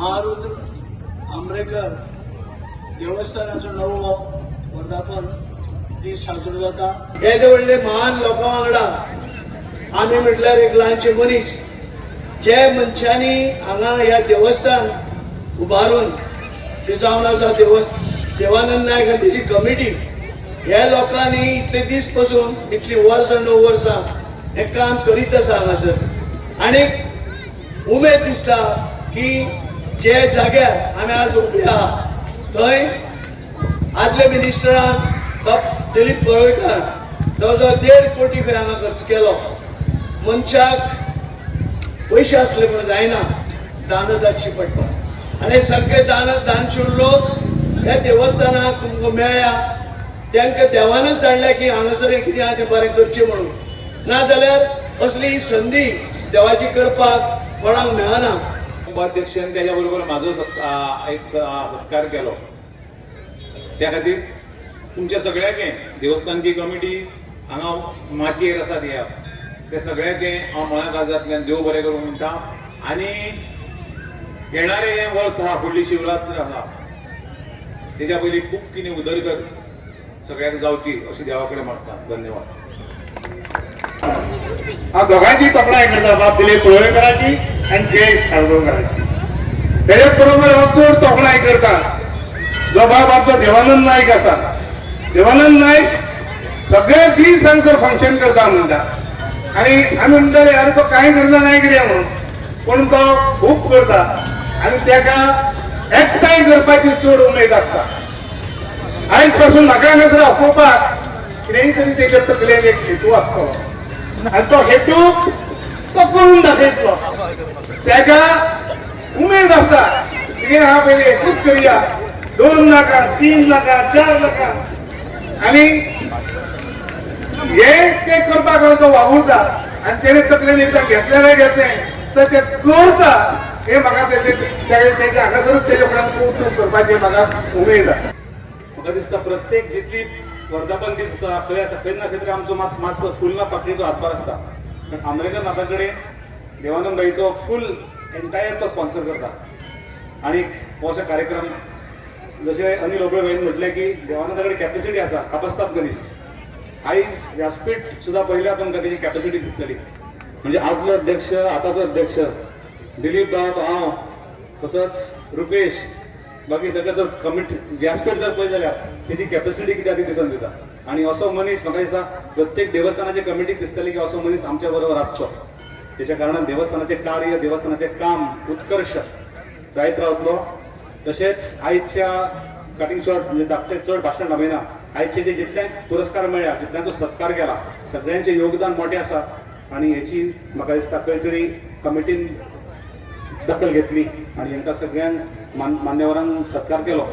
महारुद्र आम्रेकर देवस्थानाचो नवो वर्धापन दीस साजरो जाता. येदे व्हडले महान लोकां वांगडा आमी म्हटल्यार एक ल्हानशे मनीस, जे मनशांनी हांगा ह्या देवस्थान उबारून ते जावन आसा देवानंद नायक आनी तेजी कमिटी, ह्या लोकांनी इतले दीस पसून इतली वर्सां 9 वर्सां हें काम करीत आसा हांगासर. आनी उमेद दिसता की जे जाग्यार आमी आज उबे आहा थंय आदले मिनिस्टरान बाब दिलीप परुळेकार जवळ जवळ 1.5 कोटी खंय हांगा खर्च केलो. मनशाक पयशे आसले म्हणून जायना, दानदाची पडटा. आनी सगळे दानशूर लोक ह्या देवस्थानाक तुमकां मेळ्ळ्या, तांकां देवानच धाडल्या की हांगासर हें कितें आहा तें बरें करचें म्हणून. नाजाल्यार असली ही संदी देवाची करपाक कोणाक मेळना. उपाध्यक्षान त्याच्या बरोबर माझो एक सत्कार केलो. त्या खातीर तुमच्या सगळ्याचे देवस्थानची कमिटी हांगा माचयेर आसात ह्या ते सगळ्याचे हांव मना काळजांतल्यान देव बरें करूं म्हणटा. आनी येणारे हें वर्स आहा, फुडली शिवरात्र आसा, तेच्या पयलीं खूब कितें उदरगत सगळ्यांक जावची अशी देवा कडेन मागता. धन्यवाद. हांव दोगांयची तोखणाय करता, बाब दिलीप परुळेकराची आनी जयेश साळगांवकाराची. तेच्याच बरोबर हांव चड तोखणाय करता जो बाब आमचो देवानंद नायक आसा. देवानंद नायक सगळे दीस हांगसर फंक्शन करता म्हणटा आनी आमी म्हणटाले, आरे तो कांय करना नाय कितें म्हणून, पूण तो खूब करता आनी तेका एकठांय करपाची चड उमेद आसता. आयज पासून म्हाका हांगासर आपोवपाक कितेंय तरी तेच्या तकलेन एक हेतू आसतलो आनी तो हेतू तो करून दाखयतलो. तेका उमेद आसता कितें आहा पयलीं एकूच करया, 2 नाका, 3 नाका, 4 नाका. आनी हे ते करपाक तो वावुरता आनी तेणे तकलेन एकदां घेतलें ना घेतलें तर ते करता. हे म्हाका तेजे तेजे हांगासरूच तेजे फुड्यान कौतूक करपाचें म्हाका उमेद आसा. म्हाका दिसता प्रत्येक जितली वर्धापन दीस जाता खंय आसा खंय ना खंय तरी आमचो मात मातसो फूल ना पाकळीचो हातभार आसता. पण आमरेकर नाथा कडेन देवानंद भाईचो फूल एंटायर तो स्पॉन्सर करता. आनी हो असो कार्यक्रम जशें अनिल ओबळे भाईन म्हटलें की देवानंदा कडेन कॅपेसिटी आसा, कापस्ताद मनीस. आयज व्यासपीठ सुद्दां पळयल्यार तुमकां तेजी कॅपेसिटी दिसतली. म्हणजे आदलो अध्यक्ष, आतांचो अध्यक्ष दिलीप बाब, हांव, तसोच रुपेश, बाकी सगळे जर कमिटी व्यासपीठ जर पळयत जाल्यार तेजी कॅपेसिटी कितें ती दिसून दिता. आनी असो मनीस म्हाका दिसता प्रत्येक देवस्थानाचे कमिटीक दिसतली की असो मनीस आमच्या बरोबर आसचो. तेच्या कारणान देवस्थानाचें कार्य, देवस्थानाचें काम उत्कर्श जायत रावतलो. तशेंच आयच्या कटिंग शॉर्ट म्हणजे धाकटे चड भाशण लाबयना. आयचे जे जितले पुरस्कार मेळ्ळ्या, जितल्यांचो सत्कार केला, सगळ्यांचें योगदान मोठें आसा. आनी हेची म्हाका दिसता खंय तरी कमिटीन दखल घेतली आनी हांकां सगळ्यांक मान्यवरांक सत्कार केलो.